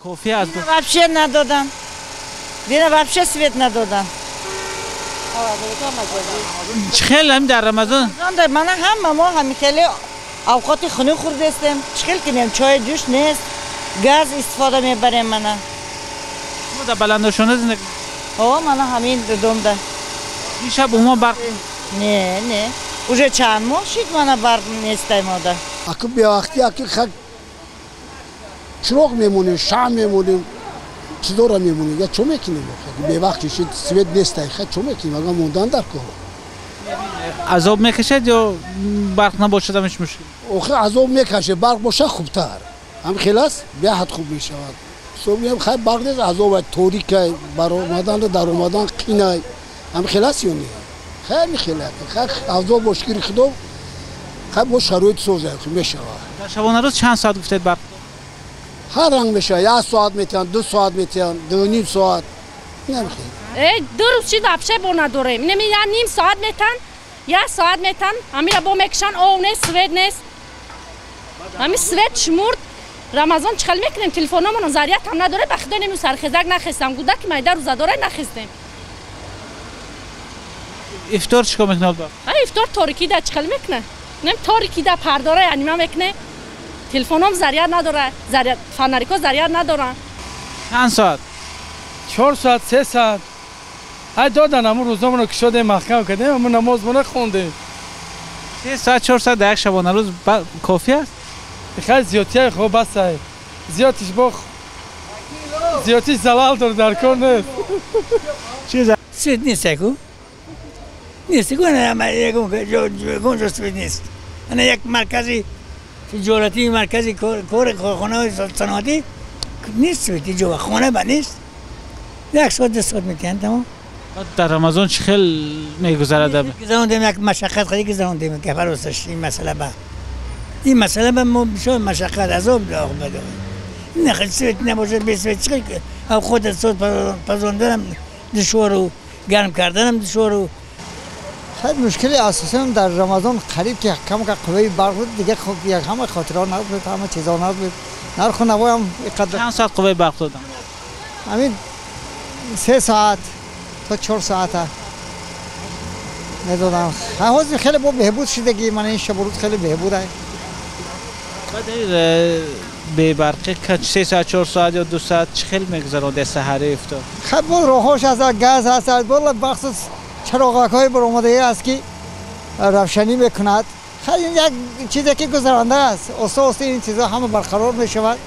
Кофӣ аст? Вообще надодан. Дина вообще свет надодан. Чӣ хел ҳам дар Рамазон? Мана ҳама мо ҳами хеле авқоти хунук хӯрдестем. Чӣ хел кинем? Чойи ҷӯш нест. Газ истифода мебарем мана. Шумо дар баландошона зиндагӣ? Ҳо, мана ҳамин домда. Ин шаб умуман барқ? Не, не. Уже чанд моҳ шид мана барқ нестай мода. Аку бевақтӣ аки хак чироғ мемонем, шам мемонем, чизора мемонем. Я чо мекунем? Бевақти шид свет нестай, ха чо мекунем? Ага мондан дар кор. Азоб мекашад ё барқ набошад ҳамиш мушкил? Охир азоб мекашад, барқ бошад хубтар. Ҳам хел аст, беҳад хуб мешавад. Собиам хай барқ нест, азоб торикай, баромадан даромадан қинай. Ҳам хел аст ё не? Хай мехел аст. Хай азоб бо шукри Худо, хай бо шароит созад мешавад. Дар шабонарӯз чанд соат гуфтед барқ? Ҳар ранг мешавад, як соат метиҳанд, 2 соат метиҳанд, 2.5 соат. Намехел. Ду рӯз шид вообще бо надорем. Инами я ним соат метан, як соат метан, ҳамира бо мекушанд, ов нест, свет нест. Ҳами свет шмурд. Рамазон чӣ хел мекунем? Телефономон заряд ҳам надоре, ба худо нему сархезак нахестам. Гудаки майда рӯзадора нахестем. Ифтор чӣ кор мекунад? Ифтор торикида чӣ хел мекунад? Нем торикида пардора анима мекунад. Телефоном заряд надорад, заряд фонарико заряд надоранд. Чанд соат? 4 соат, 3 соат. Ай додан ҳамун рӯзамонро кушодем, маҳкам кардем, ҳамун намозмонро хондем. 3 соат, 4 соат дар як шабонарӯз кофӣ аст? Хеле зиёдтия хуб басай. Зиёдтиш бо зиёдтиш залал дор дар кор нест. Чиз свет нест ку? Нест ку, ягон ҷо свет нест. Ана як маркази тиҷоратӣ, маркази кори корхонаҳои саноатӣ нест свет, ҷо хона ба нест. 1 соат, 2 соат метиҳанд тамом. Дар Рамазон чӣ хел мегузарад? Гузарондем як машаққат хеле гузарондем, ки фаросаш ин масъала ба ин масъала ба мо бисёр машаққат азоб дод. Не хел свет набошад, бе свет чӣ хел худ соат пазонданам душвору гарм карданам душвору. خیلی مشکلی اساسی در رمضان قریب که کم که قوه برق بود دیگه خب یک همه خاطرها نبود، همه چیزا نبود. نرخ نوای هم اینقدر. چند ساعت قوه برق دادن؟ همین 3 ساعت تا 4 ساعت ندادم. هنوز خیلی با بهبود شدگی من این شب روز خیلی بهبود است. بعد به برقی که 3 ساعت 4 ساعت یا 2 ساعت چه خیلی میگذرد سحری افتاد؟ خب راهش هست، گاز هست، بالا بخصوص چراغ‌های برآمده است که روشنی میکند. خیلی یک چیزی که گذرانده است. آسته آسته این چیزها همه برقرار میشود.